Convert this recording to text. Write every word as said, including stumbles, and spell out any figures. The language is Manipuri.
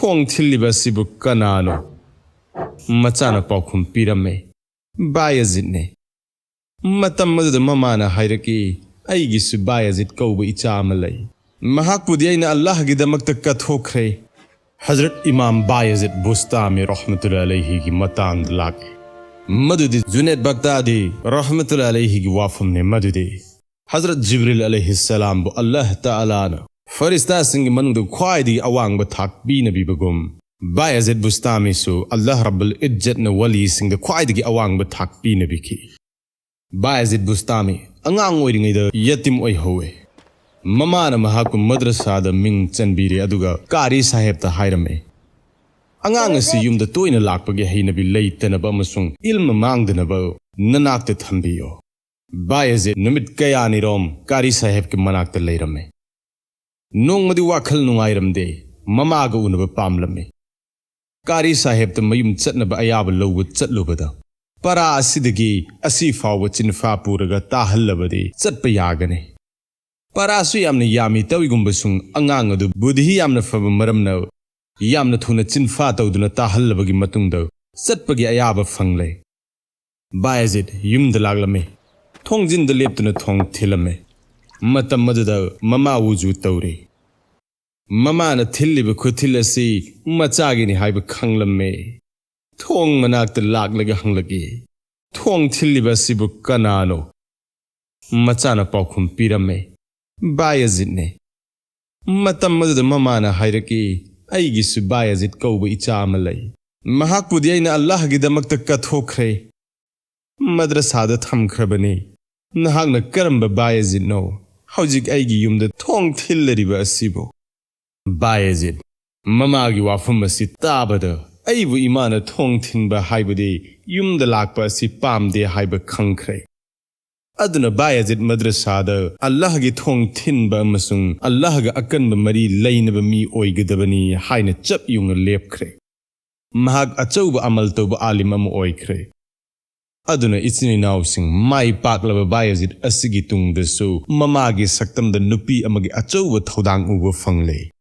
"ꯊꯣꯡ ꯊꯤꯜꯂꯤꯕ ꯑꯁꯤꯕꯨ ꯀꯅꯥꯅꯣ?" ꯃꯆꯥꯅ ꯄꯥꯎꯈꯨꯝ ꯄꯤꯔꯝꯃꯦ, "ꯕꯥꯌꯥꯖꯤꯠꯅꯦ"꯫ ꯃꯇꯝ ꯑꯗꯨꯗ ꯃꯃꯥꯅ ꯍꯥꯏꯔꯛꯏ, "ꯑꯩꯒꯤꯁꯨ ꯕꯥꯌꯥꯖꯤꯠ ꯀꯧꯕ ꯏꯆꯥ ꯑꯃ ꯂꯩ꯫ ꯃꯍꯥꯛꯄꯨꯗꯤ ꯑꯩꯅ ꯑꯜꯂꯥꯍꯒꯤꯗꯃꯛꯇ ꯀꯠꯊꯣꯛꯈ꯭ꯔꯦ"꯫ ꯍꯖꯔꯠ ꯏꯃꯥꯝ ꯕꯥꯌꯥꯖꯤꯠ ꯕꯨꯁꯇꯥꯃꯤ ꯔꯍꯃꯇꯨꯜꯂꯥꯍꯤ ꯑꯂꯩꯍꯤꯒꯤ ꯃꯇꯥꯡꯗ ꯂꯥꯛꯂꯦ꯫ ꯃꯗꯨꯗꯤ ꯖꯨꯅꯦꯗ ꯕꯒꯗꯥꯗꯤ ꯔꯍꯃꯇꯨꯜꯂꯥꯍꯤ ꯑꯂꯩꯍꯤꯒꯤ ꯋꯥꯐꯝꯅꯦ꯫ ꯃꯗꯨꯗꯤ ꯍꯖꯔꯠ ꯖꯤꯕ꯭ꯔꯤꯜ ꯑꯂꯩꯍꯤꯁꯁꯂꯥꯝꯕꯨ ꯑꯜꯂꯥꯍ ꯇꯥꯂꯥꯅ ꯐꯔꯤꯁꯇꯥꯁꯤꯡꯒꯤ ꯃꯅꯨꯡꯗ ꯈ꯭ꯋꯥꯏꯗꯒꯤ ꯑꯋꯥꯡꯕ ꯊꯥꯛ ꯄꯤꯅꯕꯤꯕꯒꯨꯝ, ꯕꯥꯌꯥꯖꯤꯠ ꯕꯨꯁꯇꯥꯃꯤꯁꯨ ꯑꯜꯂꯥꯍ ꯔꯕꯨꯜ ꯏꯖꯠꯅ ꯋꯥꯂꯤꯁꯤꯡꯗ ꯈ꯭ꯋꯥꯏꯗꯒꯤ ꯑꯋꯥꯡꯕ ꯊꯥꯛ ꯄꯤꯅꯕꯤꯈꯤ꯫ ꯕꯥꯌꯥꯖꯤꯠ ꯕꯨꯁꯇꯥꯃꯤ ꯑꯉꯥꯡ ꯑꯣꯏꯔꯤꯉꯩꯗ ꯌꯇꯤꯝ ꯑꯣꯏꯍꯧꯋꯦ꯫ ꯃꯃꯥꯅ ꯃꯍꯥꯛꯄꯨ ꯃꯗ꯭ꯔꯁꯥꯗ ꯃꯤꯡ ꯆꯟꯕꯤꯔꯦ, ꯑꯗꯨꯒ ꯀꯥꯔꯤ ꯁꯥꯍꯦꯕꯇ ꯍꯥꯏꯔꯝꯃꯦ꯫ ꯑꯉꯥꯡ ꯑꯁꯤ ꯌꯨꯝꯗ ꯇꯣꯏꯅ ꯂꯥꯛꯄꯒꯤ ꯍꯩꯅꯕꯤ ꯂꯩꯇꯅꯕ ꯑꯃꯁꯨꯡ ꯏꯜꯃ ꯃꯥꯡꯗꯅꯕ ꯅꯅꯥꯛꯇ ꯊꯝꯕꯤꯌꯨ꯫ ꯕꯥꯌꯥꯖꯤꯠ ꯅꯨꯃꯤꯠ ꯀꯌꯥꯅꯤꯔꯣꯝ ꯀꯥꯔꯤ ꯁꯥꯍꯦꯕꯀꯤ ꯃꯅꯥꯛꯇ ꯂꯩꯔꯝꯃꯦ꯫ ꯅꯣꯡꯃꯗꯤ ꯋꯥꯈꯜ ꯅꯨꯡꯉꯥꯏꯔꯝꯗꯦ, ꯃꯃꯥꯒ ꯎꯅꯕ ꯄꯥꯝꯂꯝꯃꯤ꯫ ꯀꯥꯔꯤ ꯁꯥꯍꯦꯕꯇ ꯃꯌꯨꯝ ꯆꯠꯅꯕ ꯑꯌꯥꯕ ꯂꯧꯕ ꯆꯠꯂꯨꯕꯗ, "ꯄꯔꯥ ꯑꯁꯤꯗꯒꯤ ꯑꯁꯤ ꯐꯥꯎꯕ ꯆꯤꯟꯐꯥ ꯄꯨꯔꯒ ꯇꯥꯍꯜꯂꯕꯗꯤ ꯆꯠꯄ ꯌꯥꯒꯅꯤ"꯫ ꯄꯔꯥꯁꯨ ꯌꯥꯝꯅ ꯌꯥꯝꯃꯤ, ꯇꯧꯏꯒꯨꯝꯕꯁꯨꯡ ꯑꯉꯥꯡ ꯑꯗꯨ ꯕꯨꯙꯤ ꯌꯥꯝꯅ ꯐꯕ ꯃꯔꯝꯅ ꯌꯥꯝꯅ ꯊꯨꯅ ꯆꯤꯟꯐꯥ ꯇꯧꯗꯨꯅ ꯇꯥꯍꯜꯂꯕꯒꯤ ꯃꯇꯨꯡꯗ ꯆꯠꯄꯒꯤ ꯑꯌꯥꯕ ꯐꯪꯂꯦ꯫ ꯕꯥꯌꯥꯖꯤꯠ ꯌꯨꯝꯗ ꯂꯥꯛꯂꯝꯃꯤ꯫ ꯊꯣꯡꯖꯤꯟꯗ ꯂꯦꯞꯇꯨꯅ ꯊꯣꯡ ꯊꯤꯜꯂꯝꯃꯤ꯫ ꯃꯇꯝ ꯑꯗꯨꯗ ꯃꯃꯥ ꯋꯨꯖꯨ ꯇꯧꯔꯤ꯫ ꯃꯃꯥꯅ ꯊꯤꯜꯂꯤꯕ ꯈꯨꯊꯤꯜ ꯑꯁꯤ ꯃꯆꯥꯒꯤꯅꯤ ꯍꯥꯏꯕ ꯈꯪꯂꯝꯃꯤ꯫ ꯊꯣꯡ ꯃꯅꯥꯛꯇ ꯂꯥꯛꯂꯒ ꯍꯪꯂꯛꯏ, "ꯊꯣꯡ ꯊꯤꯜꯂꯤꯕ ꯑꯁꯤꯕꯨ ꯀꯅꯥꯅꯣ?" ꯃꯆꯥꯅ ꯄꯥꯎꯈꯨꯝ ꯄꯤꯔꯝꯃꯦ, "ꯕꯥꯌꯥꯖꯤꯠꯅꯦ"꯫ ꯃꯇꯝ ꯑꯗꯨꯗ ꯃꯃꯥꯅ ꯍꯥꯏꯔꯛꯏ, "ꯑꯩꯒꯤꯁꯨ ꯕꯥꯌꯥꯖꯤꯠ ꯀꯧꯕ ꯏꯆꯥ ꯑꯃ ꯂꯩ꯫ ꯃꯍꯥꯛꯄꯨꯗꯤ ꯑꯩꯅ ꯑꯜꯂꯥꯍꯒꯤꯗꯃꯛꯇ ꯀꯠꯊꯣꯛꯈ꯭ꯔꯦ"꯫ ꯃꯗ꯭ꯔꯁꯥꯗ ꯊꯝꯈ꯭ꯔꯕꯅꯤ꯫ ꯅꯍꯥꯛꯅ ꯀꯔꯝꯕ ꯕꯥꯌꯥꯖꯤꯠꯅꯣ ꯍꯧꯖꯤꯛ ꯑꯩꯒꯤ ꯌꯨꯝꯗ ꯊꯣꯡ ꯊꯤꯜꯂꯔꯤꯕ ꯑꯁꯤꯕꯨ? ꯕꯥꯌꯥꯖꯤꯠ, ꯃꯃꯥꯒꯤ ꯋꯥꯐꯝ ꯑꯁꯤ ꯇꯥꯕꯗ ꯑꯩꯕꯨ ꯏꯃꯥꯅ ꯊꯣꯡ ꯊꯤꯟꯕ ꯍꯥꯏꯕꯗꯤ ꯌꯨꯝꯗ ꯂꯥꯛꯄ ꯑꯁꯤ ꯄꯥꯝꯗꯦ ꯍꯥꯏꯕ ꯈꯪꯈ꯭ꯔꯦ꯫ ꯑꯗꯨꯅ ꯕꯥꯌꯥꯖꯤꯠ ꯃꯗ꯭ꯔꯁꯥꯗ ꯑꯜꯂꯥꯍꯒꯤ ꯊꯣꯡ ꯊꯤꯟꯕ ꯑꯃꯁꯨꯡ ꯑꯜꯂꯥꯍꯒ ꯑꯀꯟꯕ ꯃꯔꯤ ꯂꯩꯅꯕ ꯃꯤ ꯑꯣꯏꯒꯗꯕꯅꯤ ꯍꯥꯏꯅ ꯆꯞ ꯌꯨꯡꯅ ꯂꯦꯞꯈ꯭ꯔꯦ꯫ ꯃꯍꯥꯛ ꯑꯆꯧꯕ ꯑꯃꯜ ꯇꯧꯕ ꯑꯥꯂꯤꯝ ꯑꯃ ꯑꯣꯏꯈ꯭ꯔꯦ꯫ ꯑꯗꯨꯅ ꯏꯆꯤꯟ ꯏꯅꯥꯎꯁꯤꯡ, ꯃꯥꯏ ꯄꯥꯛꯂꯕ ꯕꯥꯌꯥꯖꯤꯠ ꯑꯁꯤꯒꯤ ꯇꯨꯡꯗꯁꯨ ꯃꯃꯥꯒꯤ ꯁꯛꯇꯝꯗ ꯅꯨꯄꯤ ꯑꯃꯒꯤ ꯑꯆꯧꯕ ꯊꯧꯗꯥꯡ ꯎꯕ ꯐꯪꯂꯦ꯫